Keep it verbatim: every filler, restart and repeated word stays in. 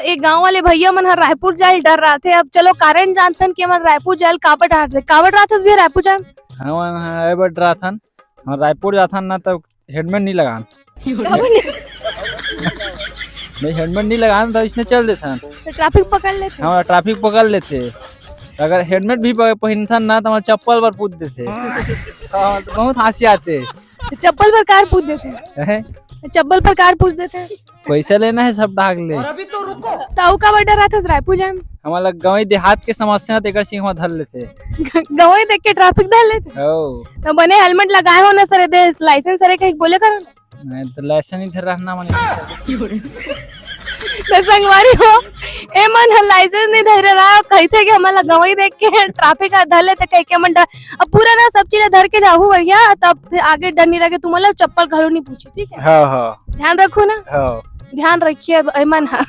एक गांव वाले भैया मन ह रायपुर जाए ल डर रहा थे। अब चलो कारण जानथन कि हमन रायपुर जाए ल काबर डर रहे, काबर डर रहा थे भैया रायपुर जाए? हमन ह ए बर डर रहा थन, हम रायपुर जाथन ना तब हेलमेट नहीं लगान। काबर नहीं? नहीं, हेलमेट नहीं लगान तब इसने चल देथन। तो ट्रैफिक पकड़ लेथे। हाँ, ट्रैफिक पकड़ लेथे। अगर हेलमेट भी प-, पहिनथन ना तो हमारे चप्पल पर पूछ देथे। हाँ, तो बहुत हंसी आते। चप्पल पर कार पूछ देथे। हैं? चप्पल पर कार पूछ देथे। पैसा लेना है सब डाक ले। तो अउ काबर डर रहा था रायपुर जाए में? हमारा गाँव देहात के समस्या तेकर सिंह धर लेथे। गाँव देख के ट्रैफिक धर लेथे। हो। तो बने हेलमेट लगाए हो ना सर, दे लाइसेंस सर कहीं बोले करो ना। नहीं तो लाइसेंस नहीं धर रहना मने। तो संगवारी हो, ए मन ह लाइसेंस नहीं धरे रहा, कहिथे कि हमला गंवई देख के ट्रैफिक ह धर लेते कह के मन डर। अब पूरा ना सब चीज धर के जाहू बढ़िया, तब फिर आगे डर नहीं रहे, तुम मतलब चप्पल घलो नहीं पूछी, ठीक है? हाँ, हाँ। ध्यान रखो ना। हाँ। ध्यान रखिए अब ए मन ह।